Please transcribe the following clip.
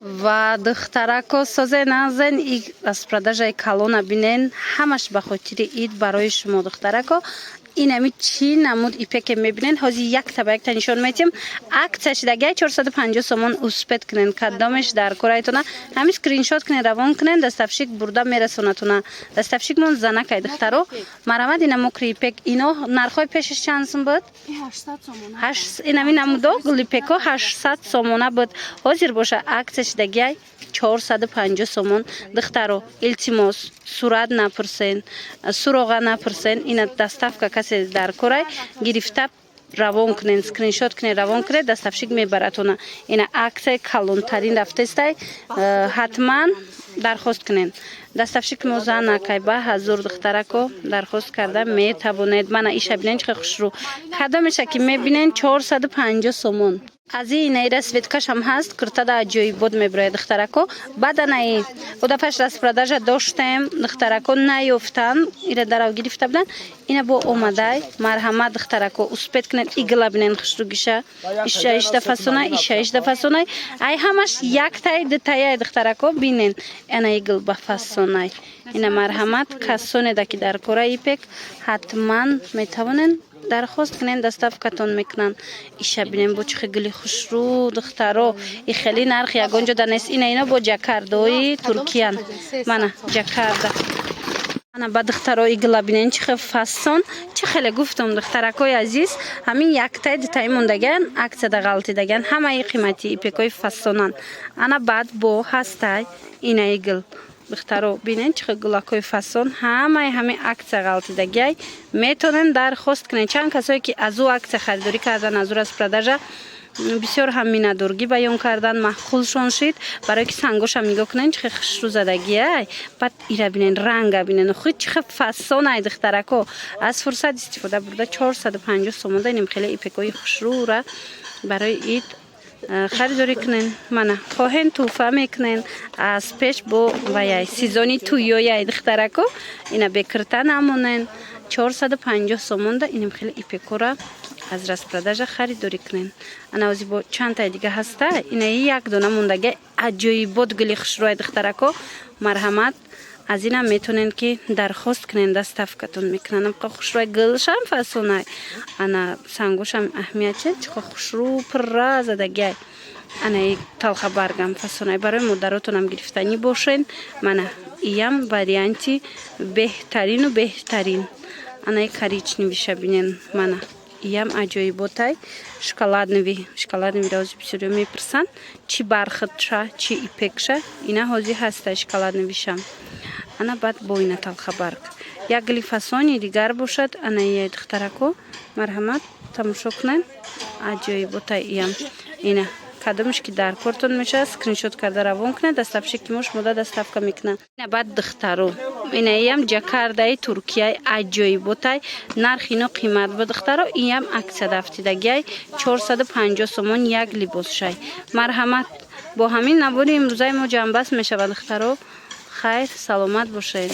Ва духтарако, созе назен, и распродажаи калона бинен, ҳамаш ба хотири ид барои шумо, духтарако. Инами чӣ намуд ипеке мебинен, ҳозир якта ба якта нишон метиҳем. Акция шидагиай, 450 сомон. Успеть кунен, кадомеш дар корайтона, ҳамин скриншот кунен, равон кунен, доставщик бурда мерасонатона. Доставщикмон занакай, духтаро, марҳамат. Ина мокрый ипек, ино нархҳои пешаш чанд сум буд? Инами намудо гулипеко 800 сомона буд, ҳозир боша акция шидагиай, 450 сомон. Духтаро, илтимос, сурат напурсен, суроға напурсен. Ина доставка касе дар корай, гирифта равон кунен, скриншот кунен, равон кунед, доставщик мебаратона. Ина аксияи калонтарин рафтестай, ҳатман дархост кунен. Доставщик мо занакай, ба ҳазур, духтарако, дархост карда метавонед. Мана иша бинен, чӣ хушрӯ. Кадомеша ки мебинен, 450 сомон. Аз ин инаира светкашам ҳаст, куртада аҷоибот мебирояд, духтарако. Баъд анаи одафаш распродажа доштем, духтарако наёфтан, ира дарав гирифта буданд, ина бо омадай. Марҳамат, духтарако, успеть кунед. Игла бинен, хушрӯгиша, иша ишда фасонай, иша ишда фасонай, ай ҳамаш яктай дутаяй, духтарако, бинен. Ана игл ба фасонай ина. Марҳамат, касонеда ки дар кора ипек, ҳатман метавонен дархост кунен, доставкатон мекунанд. Иша бинем, бо чӣ гули хушрӯ, духтаро, и хеле нарх ягон ҷода нест. Ина ино бо жаккардои туркиян, мана жаккарда. Ана ба духтаро, игла бинен, чӣ хел фасон. Чӣ хеле гуфтам, духтаракои азиз, ҳамин яктай дутаи мондагиан, аксияда ғалтидагиан, ҳамаи қимати ипекои фасонанд. Ана баъд бо ҳастай ина игл. Духтаро, бинен, чӣ хел гулакҳои фасон, ҳамаи ҳамин аксия ғалтидагиай, метавонен дархост кунед. Чанд касое ки аз ӯ аксия харидорӣ кардан, аз ӯ распродажа, бисёр ҳам миннатдоргӣ баён кардан, маъқулшон шид, барое ки сангошам нигоҳ кунен, чӣ хел хушрӯ задагиай. Баъд ира бинен, ранга бинен, худ чӣ хел фасонай. Духтарако, аз фурсат истифода бурда, 450 сомон дорем, хеле ипекои хушрӯра барои ид харидорӣ кунен. Мана хоҳен, тӯҳфа мекунен аз пеш, бо ваяй сезони тӯёяй, духтарако, ина бекирта намонен. 450 сомонда инам хеле ипекора аз распродажа харидорӣ кунен. Ана ози бо чандтаи дига ҳаста, инаи як дона мондаги, аҷоибот гули хушрӯай. Духтарако, марҳамат, аз инам метавонед ки дархост кунен, доставкатон мекунанд. Амқа хушрӯай, гулшам фасонай, ана сангошам аҳамият че, чӣ хушрӯ пурра задагиай. Анаи талхабаргам фасонай, барои модаротонам гирифтанӣ бошен. Мана иям варианти беҳтарину беҳтарин. Анаи коричневиша бинен, мана иям аҷоиботай. Шоколадныви, шоколадныви ҳозир бисёриё мепурсанд, чӣ бархатша, чӣ ипекша. Ина ҳозир ҳаста шоколадныйшам. Ана баъд бо ина талхабарг, як гили фасони дигар бошад. Ана ия, духтарако, марҳамат, тамошо кунед, аҷоиботай иям. Ина кадомеш ки дар кортон мешавад, скриншот карда равон кунед, доставщики мо шумода доставка мекунад. Ина баъд, духтаро, инаиям ҷакардаи туркияй, аҷоиботай, нархи ино қимат ба, духтаро, иям аксия дафтидагиай, 450 сомон як либосшай. Марҳамат, бо ҳамин навори имрӯзаи мо ҷамъбаст мешавад, духтаро. Хайр, саломат бошед.